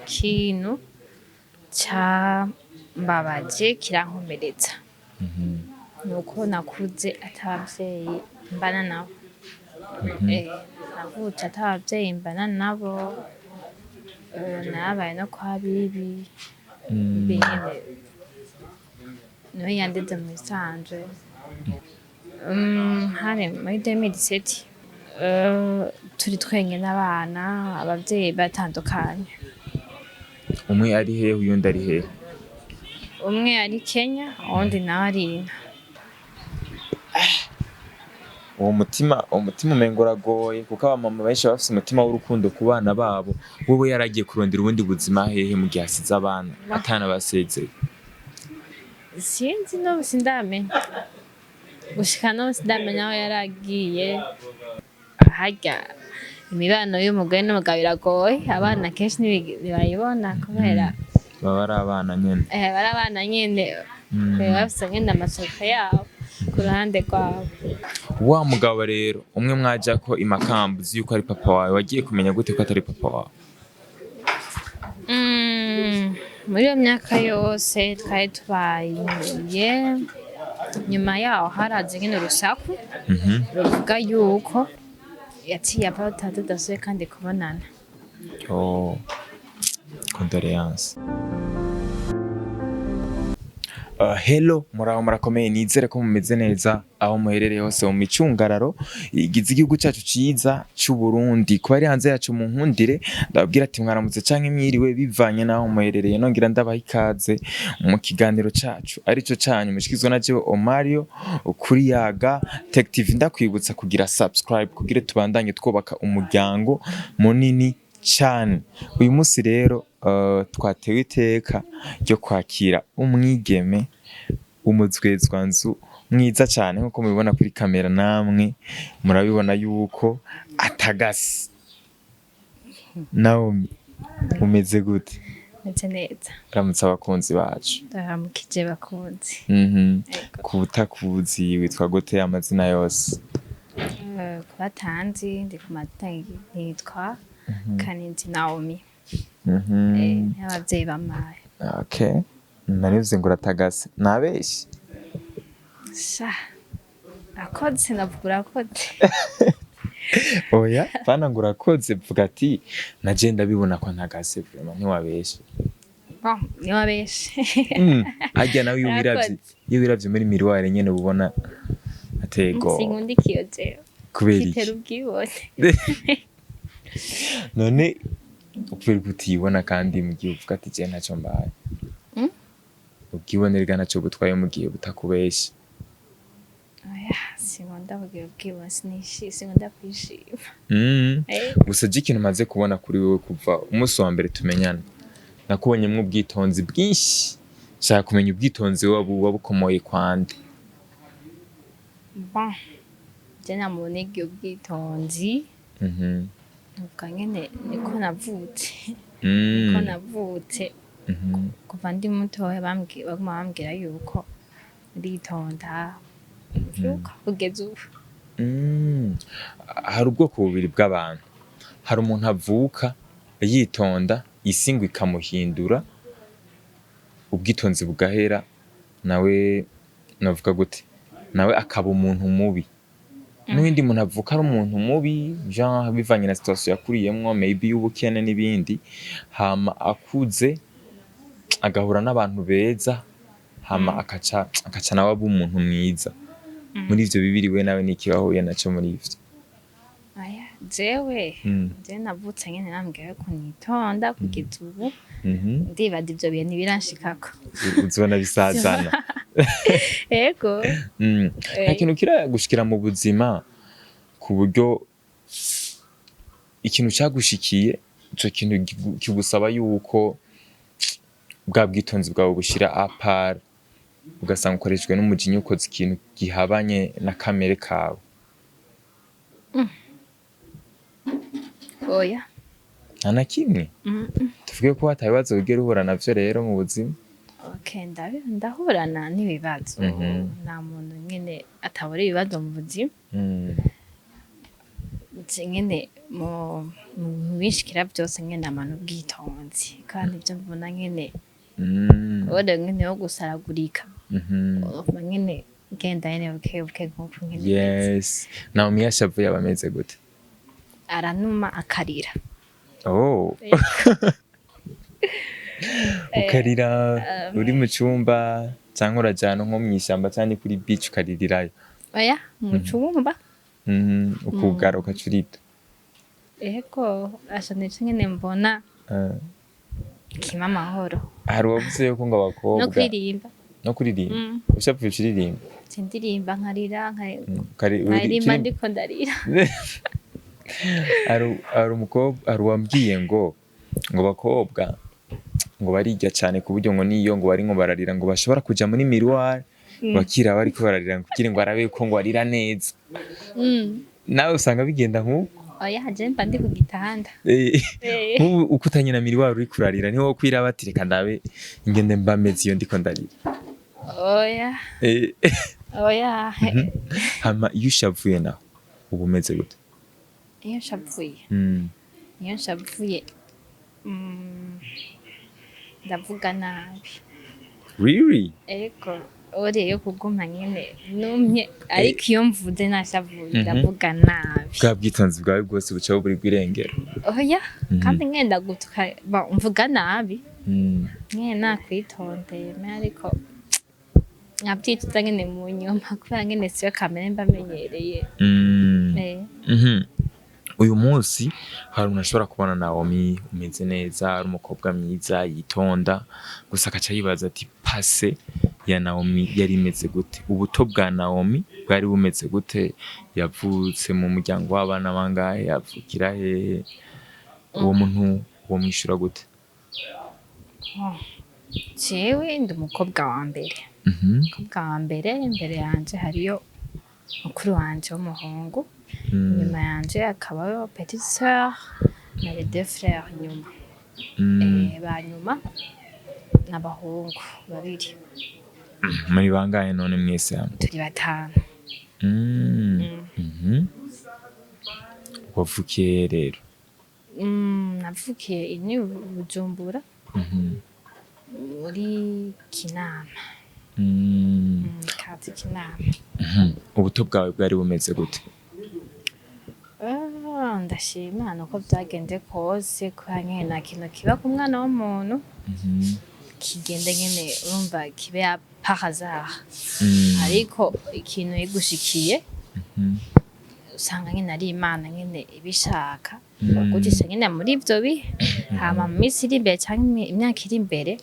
Ikintu cambabaje kirankomeretsa nuko nakuze ata bavyeyi mbana nabo. Navutse ata bavyeyi mbana nabo, narabaye no kwa bibi. Bibi nyene niwe yandeze mu bisanzwe. Hari muri 2017, turi twenyene abana, abavyeyi batandukanye. Umwe ari hehe, uyundi ari hehe? Umwe ari Kenya, uwundi nawe ari ino. Uwo mutima umengo uragoye, kuko abamama benshi baba bafise umutima w'urukundo ku bana babo. Wewe yaragiye kurondera ubundi buzima hehe mu gihe asize abana atanabasezeye? Sinzi, n'ubu sindamenya, gushika n'ubu sindamenya aho yaragiye. Harya imibano y'umugore n'umugabo iragoye, abana kenshi ntibayibona kubera baba ari abana nyene. Bari abana nyene, baba bafise nyene amasoko yabo ku ruhande rwabo. Wa mugabo rero umwe mwajako imakamba, uzi yuko ari papa wawe, wagiye kumenya gute ko atari papa wawe? Muri iyo myaka yose twari tubaye, nyuma yaho haraje nyene urusaku ruvuga yuko yaciye ava, tudasubiye kandi kubonana. Oh, condoléances. Hello, muraho, murakomeye? Nizere ko mumeze neza aho muherereye hose mu micungararo igize igihugu cyacu ciza c'u Burundi. Kuba ari hanze yacu, mu nkundire ndababwira ati mwaramutse canke mwiriwe, bivanye naho muherereye. Nongera ndabaha ikaze mu kiganiro cacu arico canyu mushikizwa na jewe Omario kuri Yaga Tech TV. Ndakwibutsa kugira subscribe kugira tubandanye twubaka umuryango munini cane. Uyu munsi rero twatewe iteka ryo kwakira umwigeme umuzwezwanzu mwiza cyane, nk'uko mubibona kuri kamera, namwe murabibona yuko atagase. Naomi, umeze gute? Meze neza. Ramutse abakunzi bacu. Ndaramukije bakunzi. Ego. Ku butakuzi, witwa gute amazina yose? Ku batanzi, ndi ku mazina nitwa Kaninzi Naomi. Niyo abavyeyi bampaye. Okay, narivuze ngo uratagase, nabeshye? Sha, urakoze, navuga urakoze. Oya bana, ngo urakoze, vuga ati naje ndabibona ko ntagase, vraiment ntiwabeshe. Bon, niwabeshe. Harya nawe iyo wiravye, Urakoze. iyo wiravye muri miroir nyene ubona atego? Sinkunda ikiyo jewe. Kubera Kitera iki? ubwibone. None kubera ko utibona kandi mu gihe uvuga ati je ntacyo mbaye? Ubwibone rega ntacyo butwaye mu gihe butakubesha. Oya, sinkunda kugira ubwibone, sinkunda kwishima. Gusa je ikintu maze kubona kuri wewe kuva umunsi wa mbere tumenyana, nakubonyemwo ubwitonzi bwinshi. Nshaka kumenya ubwitonzi wabukomoye kwande? Bon, je namuntu nigiye ubwitonzi, nuvuga nyene niko navutse. Niko navutse. Kuva ndi mutoya baguma bambwira yuko nditonda, mvyuka kugeza ubu. Hari ubwoko bubiri bw'abantu: hari umuntu avuka yitonda, isi ngo ikamuhindura, ubwitonzi bugahera, nawe navuga gute, nawe akaba umuntu mubi, n'uwindi muntu avuka ari umuntu mubi, genre bivanye na situation yakuriyemwo, maybe y'ubukene n'ibindi, hama akuze agahura n'abantu beza, hama akaca nawe aba umuntu mwiza. Muri ivyo bibiri, we nawe niki wahuye naco muri ivyo? Aya, jewe jewe navutse nyene nambwira ko nitonda kugeza ubu. Ndibaza ivyo bintu biranshikako. Uzobona bisazana. Ego. Nta kintu kiragushikira mu buzima ku buryo ikintu cagushikiye, ico kintu kigusaba yuko bwa bwitonzi bwawe bushira à part, ugasanga ukoreshejwe n'umujinya, ukoze ikintu gihabanye na kamere kawe? Oya. Nta na kimwe? Tuvuge ko ata bibazo wigera uhura navyo rero mu buzima? Okay, ndahurana n'ibibazo. Nta muntu nyene atabura ibibazo mu buzima. Nyene mu binshikira byose nyene amana ubwitonzi, kandi ibyo mbona nyene ore nyene wo gusaragurika, urumva nyene genda nyene buke buke nkuko nyene meze. Yes, Naomi yashavuye aba ameze gute? Aranuma akarira. Oh, ukarira uri mu cyumba cyangwa urajyana nko mu ishyamba cyangwa kuri beach ukaririrayo? Oya, mu cumba. Ukugara ukaca urira? Ego, asha, nico nyene mbona kima amahoro. Hari uwavuze yuko ngo No abakobwa kuririmba. No kuririmba? Mm. Ushavuye uca uririmba? Sindirimba, nkarira, Mm, nkaririmba ndiko ndarira. Hari umukobwa, hari uwambwiye ngo abakobwa ngo barirya cyane ku buryo ngo niyo ngo bari ngo bararira ngo bashobora kuja muri miroir bakira bariko bararira kugira ngo arabe ko ngo arira neza. Nawe usanga bigenda nk'uko? Oya, je mba ndi ku gitanda. Nk'ubu ukutanye na miroir uri kurarira, niho kwiraba ati: "Reka ndabe ingene mba meze iyo ndiko ndarira"? Oya. Oya. Hama iyo ushavuye naho uba umeze gute? Iyo nshavuye, iyo nshavuye, ndavuga nabi. Really? Ego, ore yo kuguma nyene numye, ariko iyo mvuze nashavuye, ndavuga nabi. Bwa bwitonzi bwawe bwose buca buri bw'irengero? Oya, kandi ngenda gutuka mvuga nabi. Nyene nakwitondeye me, ariko nkabyicuza nyene mu nyuma kubera nyene siyo kamere mba menyereye. Uyu munsi hari umuntu ashobora kubona Naomi umeze neza, ari umukobwa mwiza yitonda, gusa akaca yibaza ati: "Passé ya Naomi yari imeze gute? Ubuto bwa Naomi bwari bumeze gute? Yavutse mu muryango w'abana bangahe? Yavukira hehe?" Uwo muntu uwo mwishura gute? Oh. Jewe ndi umukobwa wa mbere. Umukobwa wa mbere, imbere yanje hariyo mukuru wanje w'umuhungu, inyuma yanje hakabayo petite sœur na les deux frères inyuma. Ba nyuma n'abahungu babiri. Muri bangahe none mwese hamwe? Turi batanu. Wavukiye rero? Navukiye ini Bujumbura, muri Kinama. Quartier Kinama. Ubuto bwawe bwari bumeze gute? Ah, ndashima Imana uko byagenze kose, kubera nyene nta kintu kiba ku mwana w'umuntu kigende nyene urumva kibe ya par hasard, ariko ikintu igushikiye usanga nyene ari Imana nyene ibishaka gucisha nyene muri ivyo bihe, hama mu minsi iri imbere canke imyaka iri imbere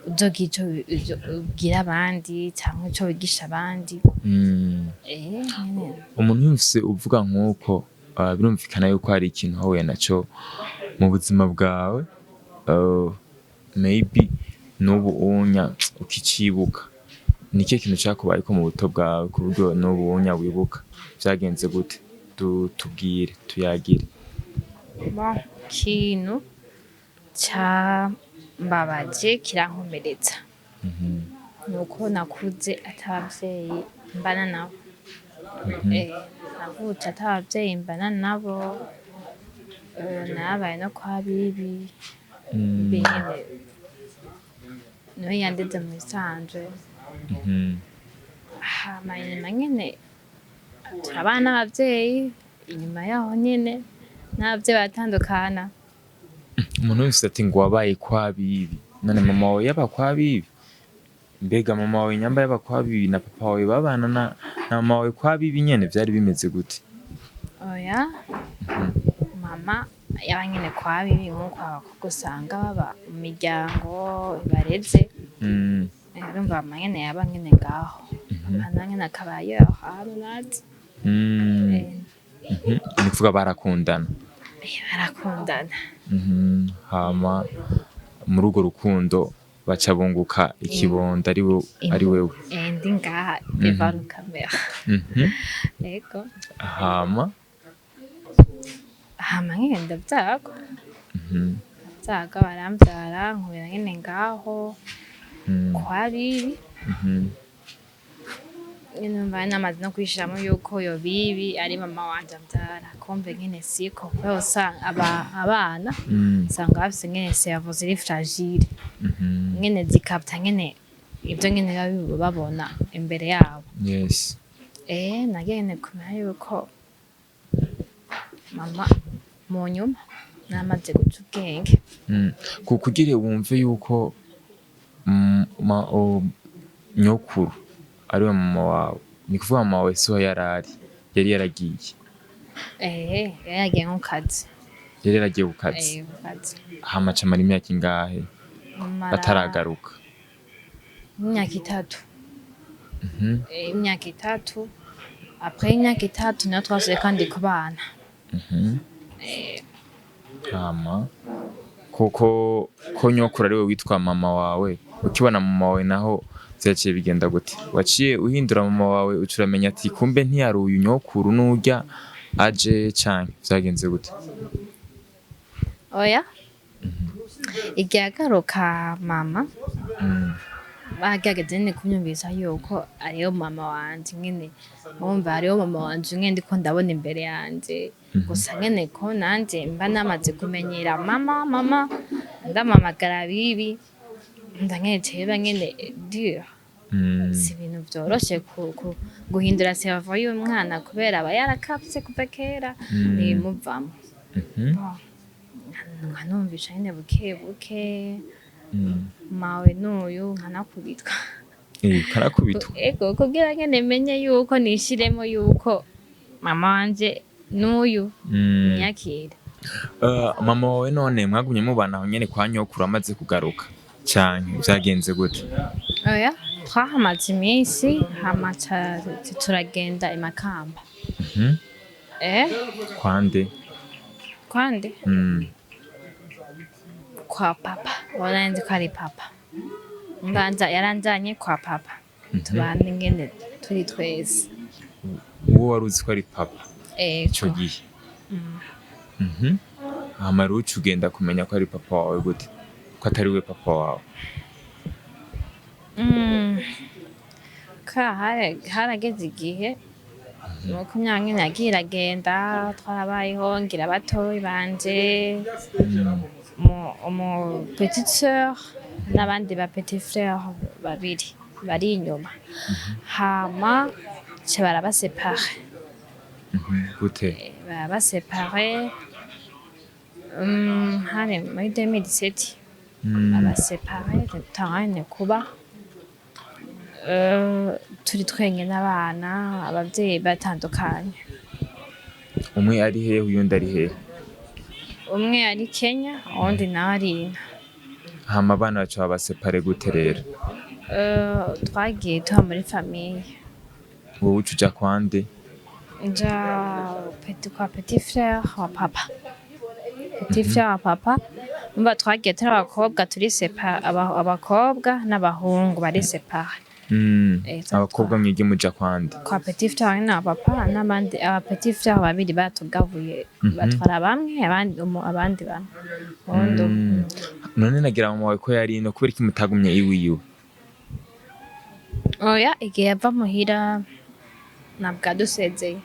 uzogira ico ubwira abandi canke ico wigisha abandi. Nyene. Umuntu wese uvuga nk'uko, birumvikana yuko hari ikintu wahuye naco mu buzima bwawe, maybe n'ubu unya ukicibuka. Ni ikihe kintu cakubayeko mu buto bwawe ku buryo n'ubu unya wibuka? Vyagenze gute? Tubwire, tuyagire. Bon, ikintu cambabaje kirankomeretsa nuko nakuze atabavyeyi mbana nabo. Navutse atabavyeyi mbana nabo, narabaye no kwa bibi. Bibi nyene niwe yandeze mu bisanzwe. Hama inyuma nyene turabana n'abavyeyi, inyuma yaho nyene n'abavyeyi baratandukana. Umuntu wese ati ngo wabaye kwa bibi, none mama wawe yaba kwa bibi? Mbega mama wawe nyamba yaba kwa bibi na papa wawe babana na mama wawe kwa bibi nyene, vyari bimeze gute? Oya, mama yaba nyene kwa bibi nk'uko abakobwa usanga baba mu miryango ibareze. Urumva mama nyene yaba nyene ngaho, papa nawe nyene akaba aho hantu nazi. Ni kuvuga barakundana? Barakundana. Hama muri urwo rukundo baca bunguka ikibondo ari wewe. Ndi ngaha devant caméra. Yego. Hama? Hama nyene ndavyagwa, ndavyagwa, baramvyara, nkubera nyene ngaho kwa bibi. Nyene numva namaze no kwishiramo yuko yo bibi ari mama wanje amvyara, kumbe nyene siko, kubera usanga abana usanga bafise nyene cerveau ziri fragile, nyene zikapta nyene ivyo nyene baba babona imbere yabo. Nagiye nyene kumenya yuko mama mu nyuma namaze guca ubwenge. Kugira wumve yuko nyokuru ariwe mama wawe, ni kuvuga mama wawe siho yarari, yari yaragiye? Yari yagiye nko kazi. Yari yaragiye ku kazi? Eh, ku kazi. Hama aca amara imyaka ingahe Mara ataragaruka? Imyaka 3. Imyaka 3. Après imyaka 3 niho twasubiye kandi kubana. Hama kuko ko nyokuru ariwe witwa mama wawe, ukibona mama wawe naho vyaciye bigenda gute? Waciye uhindura mama wawe, uca uramenya ati kumbe ntiyari uyu nyokuru n'urya aje, canke vyagenze gute? Oya, igihe agaruka mama, bagerageje nyene kunyumvisa yuko ariyo mama wanje nyene, wumva hariho mama wanje nyene ndiko ndabona imbere yanje. Gusa nyene ko nanje mba namaze kumenyera mama, mama ndamamagara bibi, ndanyene biba nyene dur. Si ibintu vyoroshe guhindura cerveau y'umwana, kubera aba yarakavye kuva kera, ntibimuvamwo. Bon, nkanumvisha nyene buke buke, mawe n'uyu, nkanakubitwa. Eh, karakubitwa? Ego, kugira nyene menye yuko nishiremo yuko mama wanje n'uyu, niyakire. Mama wawe none mwagumye mubana aho nyene kwa nyokuru amaze kugaruka, canke vyagenze gute? Oya, twahamaze iminsi, hama turagenda i Makamba. Kwande? Kwande? Kwa papa. Ubona nzi ko ari papa, mbanza yaranjanye kwa papa, tubane ngene turi twese. Uwo wari uzi ko ari papa ico Ego. gihe? Hama rero uca ugenda kumenya ko ari papa wawe gute, ko atari we papa wawe? Ka harageze igihe, nuko imyaka nyene yagiye iragenda, twarabayeho, ngira batoyi banje, umu petite sœur n'abandi ba petit frère babiri bari inyuma, hama ce barabasepare. Gute? Barabasepare, hari muri 2017. Babasepare tutangane kuba turi twenyene abana, abavyeyi batandukanye. Umwe ari hehe, uyundi ari hehe? Umwe ari Kenya, uwundi nawe ari ino. Hama abana baca babasepare gute rero? Twagiye tuba muri famille. Wowe uca uja kwande? Nja kwa petit frère wa papa, petit frère wa papa. Umva, twagiye turi abakobwa, turi séparés, abakobwa n'abahungu bari séparés. Abakobwa mwige muja kwande? Kwa petit frère na papa n'abandi aba petit frère babiri batugabuye, batwara bamwe, abandi abandi bamwe, uwundi umwe. None nagira mama wawe ko yari ino, kubera iki mutagumye iwiwe? Oya, igihe yava muhira ntabwo adusezeye.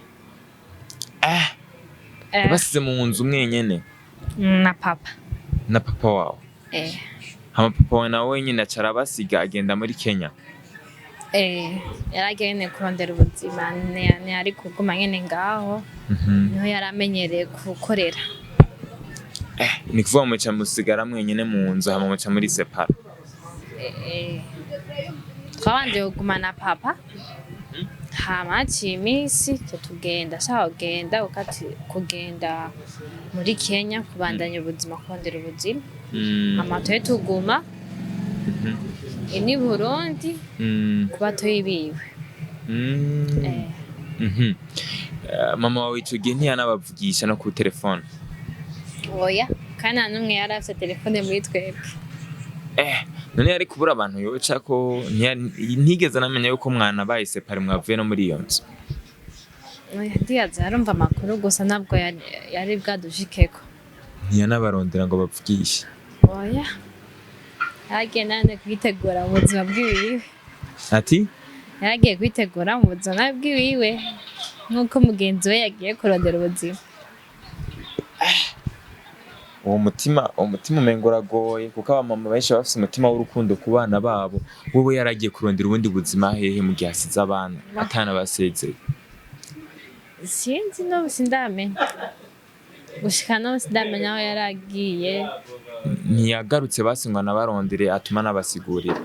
Yabasize mu nzu mwenyene? Na papa. Na papa wawe? Eh. Hama papa wawe nawe wenyene aca arabasiga agenda muri Kenya? Eh, yaragiye nyene kurondera ubuzima, ntiyari kuguma nyene ngaho, niho yari amenyereye gukorera. Ni kuvuga muca musigara mwenyene mu nzu, hama muca muri separa? Eh, twabanje kugumana papa, hama haciye iminsi tuca tugenda, ashaka kugenda ukati kugenda muri Kenya kubandanya ubuzima, kurondera ubuzima, hama twe tuguma ini Burundi ku batoyi biwe. Mama wawe ico gihe ntiyanabavugisha no ku telefone? Oya, kandi nta n'umwe yari afise telefone muri twebwe. None yari kubura abantu yoca ko ntigeze anamenya yuko mwanabaye séparés, mwavuye no muri iyo nzu? Oya, ndibaza yarumva amakuru gusa, ntabwo yari bwadushikeko. Ntiyanabarondera ngo bavugishe? Oya, yaragiye nane kwitegura mu buzima bwiwiwe. Ati? Yaragiye kwitegura mu buzima bwiwiwe nk'uko mugenzi we yagiye kurondera ubuzima. Uwo mutima umengo uragoye, kuko abamama benshi baba bafise umutima w'urukundo ku bana babo. Wewe yaragiye kurondera ubundi buzima hehe mu gihe asize abana atanabasezeye? Sinzi, n'ubu sindamenya, gushika n'ubu sindamenya aho yaragiye. Ntiyagarutse basi ngo anabarondere, atuma anabasigurira?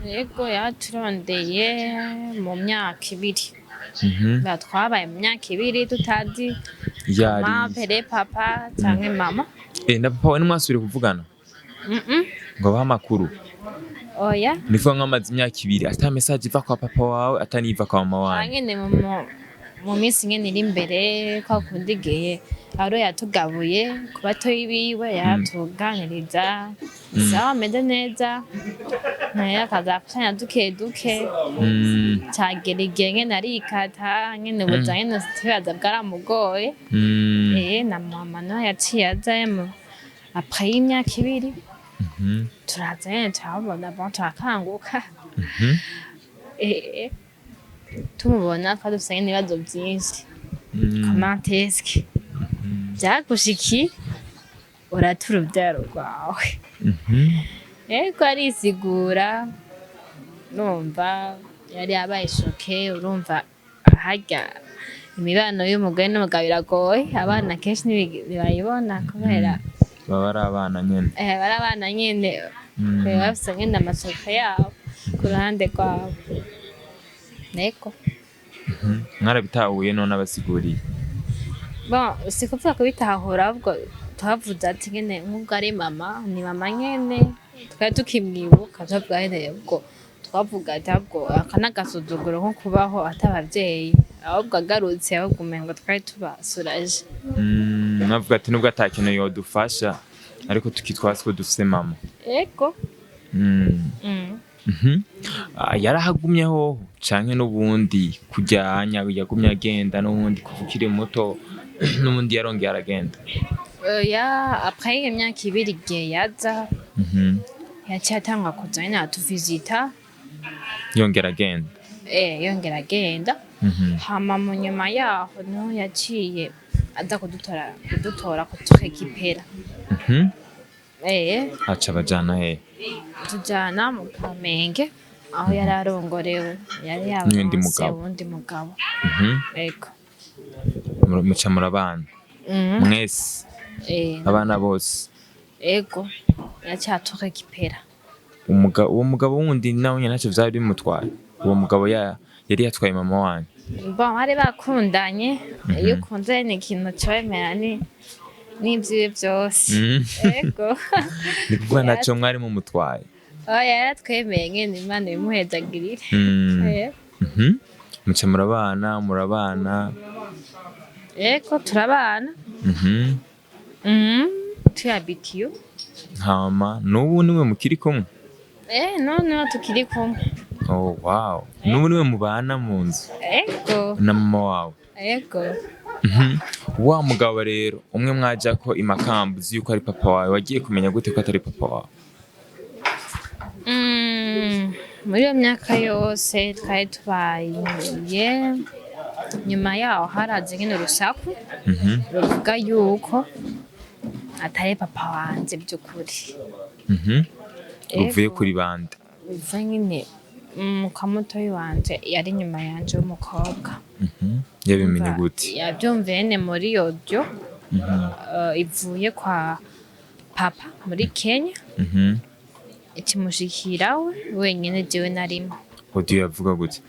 Yego, yaturondeye mu myaka 2. Ba twabaye mu myaka 2 tutazi Yari mama pere papa canke mama. Na papa we ntimwasubire kuvugana? Mm. Ngo abahe amakuru? Oya. Nivuga nk'amaze imyaka 2 ata message iva kwa papa wawe, ata n'iva kwa mama wanyu. Nyene mu minsi nyene iri imbere, kwa kundi igihe aro yatugabuye ku batoyi biwe, yaratuganiriza sawa, ameze neza, naye akazafashanya duke duke. Cagera igihe nyene arikata nyene, ubuza nyene tubaza bwaramugoye. Na mama nawe yaciye aza mu après y'imyaka 2. Turaza nyene turabona, bon, turakanguka. Tumubona twari dufise nyene ibibazo vyinshi. Comment est-ce que vyagushikiye urata uruvyaro rwawe? Ego, arisigura, numva yari yabaye choqué. Urumva harya imibano y'umugore n'umugabo iragoye, abana kenshi ntibayibona kubera Baba ari abana nyene. Bari abana nyene. Baba bafise nyene amasoko yabo ku ruhande rwabo, ego. Mwarabitahuye none abasiguriye? Bon, si kuvuga kubitahura, ahubwo twavuze ati nyene nk'ubwo ari mama, ni mama nyene, twari tukimwibuka, twavuga nyene ubwo twavuga ati ahubwo aka n'agasuzuguro nko kubaho ata abavyeyi, ahubwo agarutse, ahubwo umengo twari tubasuraje. Mwavuga ati nubwo ata kintu yodufasha, ariko tukitwa ko dufise mama. Ego. Ah, yarahagumye hoho canke n'ubundi kujyanya yagumye agenda, n'ubundi kuva ukiri muto n'ubundi yarongeye aragenda? Oya, après imyaka 2 igihe yaza, yaciye atangwa kuza nyene atuvizita. Yongera agenda? Yongera agenda. Hama mu nyuma yaho niho yaciye aza kudutora kuturekipera. Aca abajana hehe? Tujana mu Kamenge aho yari arongorewe, yari N'uwundi yaronse mugabo. uwundi mugabo. Ego. Muca murabana mwese? Abana bose? Ego, yaciye aturekipera. Uwo mugabo wundi nawe nyene ntacyo vyari bimutwaye, uwo mugabo yari yatwaye mama wanyu? Bon, bari bakundanye. Iyo ukunze ni ikintu cemera ni n'ivyiwe vyose. Ego. Ni kuvuga ntaco mwari mumutwaye? Oya, yaratwemeye nyene, Imana ibimuhezagirire. Muca murabana? Ego, turabana. Tuyabitiyo. Hama n'ubu niwe mukiri kumwe? None tukiri kumwe. Oh wow, n'ubu niwe mubana mu nzu? Ego. Na mama wawe? Ego. Wa mugabo rero umwe mwaja ko imakambu, uzi yuko ari papa wawe, wagiye kumenya gute ko atari papa wawe? Muri iyo myaka yose twari tubaye, nyuma yaho haraje nyene urusaku ruvuga yuko atari papa wanje by'ukuri. Ruvuye Ego. kuri bande? Biva nyine kwa mutoyi wanje yari inyuma yanje w'umukobwa. Yabimenye gute? Yabyumviye nyene muri audio ivuye kwa papa muri Kenya, ikimushikira we wenyene, jewe narimo. Audio yavuga gute?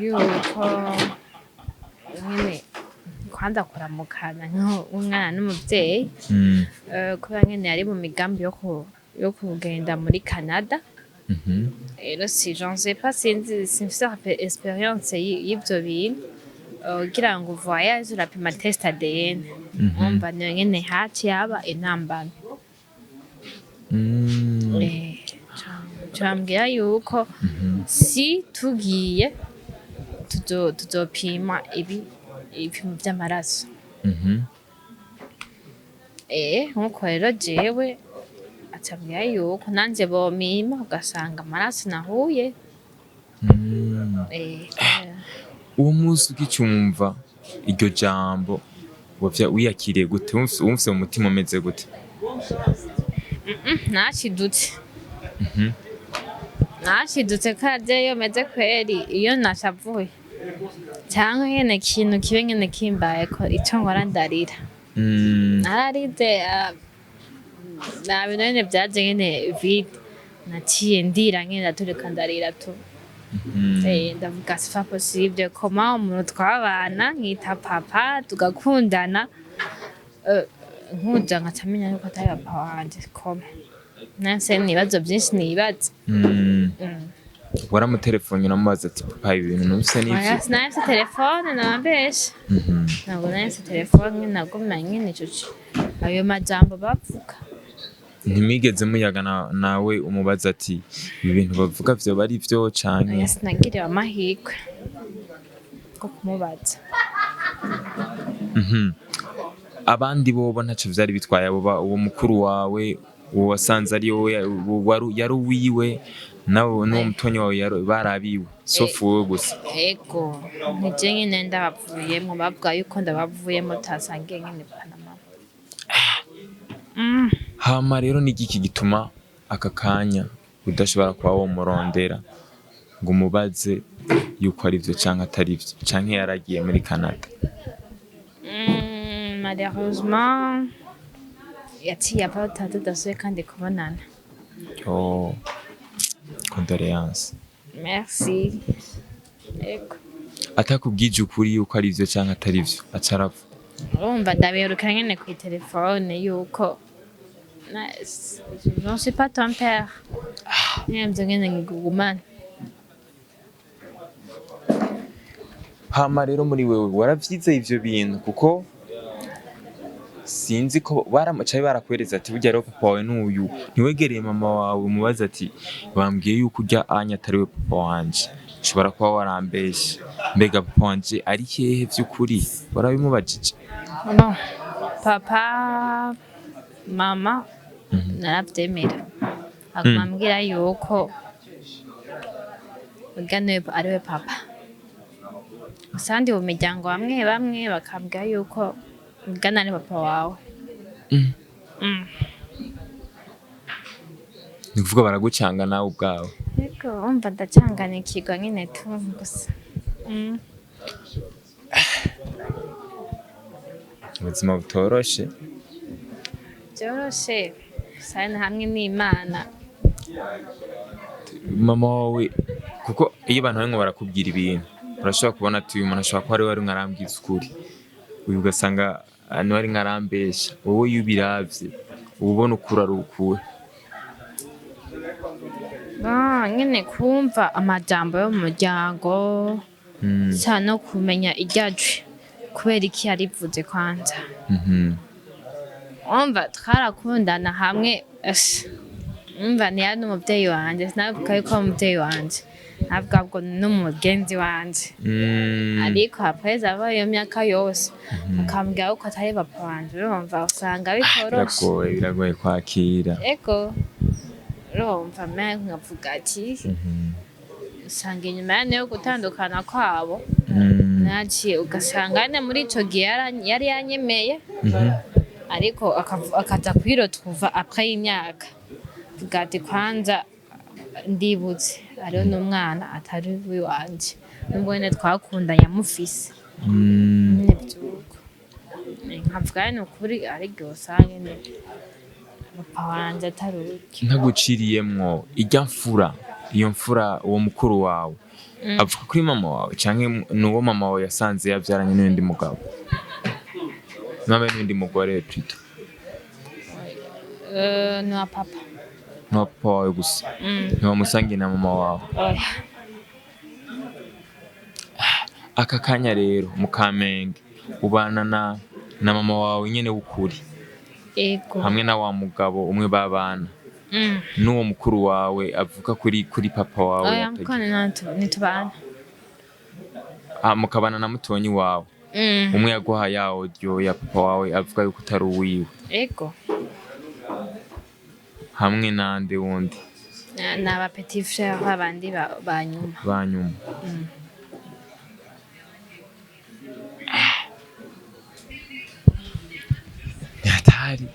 Yuko nyene kwanza kuramukana nk'umwana n'umuvyeyi, kubera nyene yari mu migambi yo kugenda muri Canada. Rero si je ne sais pas, sinzi, simfise experience y'ivyo bintu. Kugira ngo voyage urapima test ADN. Umva niyo nyene haci yaba intambamyi. Cambwira yuko si tugiye tuzopima ibipimo vy'amaraso. Nkuko rero jewe acambwira yuko nanje bomima ugasanga amaraso nahuye. Uwo munsi ukicumva iryo jambo, wavya wiyakiriye gute? Wumvise mu mutima umeze gute? Nashidutse, nashidutse kaje iyo meze kweri iyo nashavuye cyangwa nyene ikintu kibe nyene kimbayeko, ico nkora ndarira. Nararize, nta bintu nyene vyaje nyene vide, naciye ndira nyene, ndaturika ndarira tu. Ndavuga: "C'est pas possible, comment umuntu twabana nkita papa, tugakundana, nkuja nkaca menya yuko atari papa wanje, comment?" Nase ibibazo vyinshi nibaza. Waramutelefone uramubaza ati: "Papa, ibi bintu numvise Oya, nivyo?" sinari mfise telefone, nabambeshe. Ntabwo nari mfise telefone, naguma nyene ico ayo majambo bavuga. Ntimwigeze muyaga nawe umubaza ati: "Ibi bintu bavuga vyoba ari vyo canke?" Oya, sinagiriwe amahirwe ko kumubaza. Abandi bobo ntaco vyari bitwaye, abo uwo mukuru wawe, uwo wasanze ari wowe yari uwiwe, nawe n'uwo mutonyi wawe barabiwe, sauf wowe gusa. Ego, nije nyene ndabavuyemwo, bavuga yuko ndabavuyemo tasangiye nyene Panama. Hama rero ni igiki gituma aka kanya udashobora kuba womurondera ngo umubaze yuko ari vyo canke atari vyo, canke yaragiye muri Canada? Malheureusement yaciye ava tudasubiye kandi kubonana. Oh, condoléances. Merci, ego. Atakubwije ukuri yuko ari vyo canke atari vyo, aca arapfa. Urumva ndabiheruka nyene kw'itelefone yuko je ne suis pas ton père, nyene ivyo nyene ngugumane. Hama rero muri wewe waravyizeye ivyo bintu? Kuko sinzi ko baramucaye barakwereza ati: "Burya rero papa wawe n'uyu." Ntiwegereye mama wawe umubaza ati: "Bambwiye yuko urya anya atari we papa wanje, ushobora kuba warambeshe, mbega papa wanje ari hehe vy'ukuri?" Warabimubajije? Bon, papa, mama naravyemera, aguma ambwira yuko urya niwe ariwe papa. Gusa abandi mu miryango bamwe bamwe bakambwira yuko urya ari papa wawe. Ni kuvuga baragucanga nawe ubwawe. Ariko urumva ndacanganikirwa nyene tu gusa. Ubuzima butoroshe. Vyoroshe gusa ni hamwe n'Imana. Mama wawe, kuko iyo abantu barimwo barakubwira ibintu, urashobora kubona ati: "Uyu muntu ashobora kuba ariwe arimwo arambwiza ukuri, uyu ugasanga niwe arimwo arambesha." Wowe iyo ubiravye uba ubona ukuri ari ukuhe? Bon, nyene kumva amajambo yo mu muryango ca no kumenya irya jwi kubera iki yarivuze kwanza. Umva twarakundana hamwe, umva ntiyari n'umuvyeyi wanje, sinavuga yuko ari umuvyeyi wanje, navuga ngo n'umugenzi wanje. Ariko après ava iyo myaka yose akambwira yuko atari papa wanje, urumva usanga bitoroshe. Biragoye, biragoye kwakira. Ego, urumva me nkavuga ati usanga inyuma yane yo gutandukana kwabo naciye ugasanga nyene muri ico gihe yari yanyemeye, ariko akaza kwiretrouva après y'imyaka, avuga ati: "Kwanza ndibutse hariho n'umwana atari uwiwanje, nubwo nyene twakundanye amufise." Nyene vyuko nkavuga ni ukuri, ariko usanga nyene papa wanje atari urya. Ntaguciriyemwo, irya mfura, iyo mfura, uwo mukuru wawe avuka kuri mama wawe canke nuwo mama wawe yasanze yavyaranye n'undi mugabo, nawe n'undi mugore plutôt? Ni wa papa. Ni papa wawe gusa? Ntiwamusangiye na mama wawe? Oya. Aka kanya rero mu Kamenge ubana na mama wawe nyene w'ukuri? Ego. Hamwe na wa mugabo umwe babana n'uwo mukuru wawe avuka kuri papa wawe? Oya, mukone ntitubana. Ah, mukabana na mutonyi wawe umwe yaguhaye ya audio ya papa wawe avuga yuko utari uwiwe? Ego. Hamwe nande wundi? Ni aba petit frère babandi ba nyuma. Ba nyuma. Ni hatari.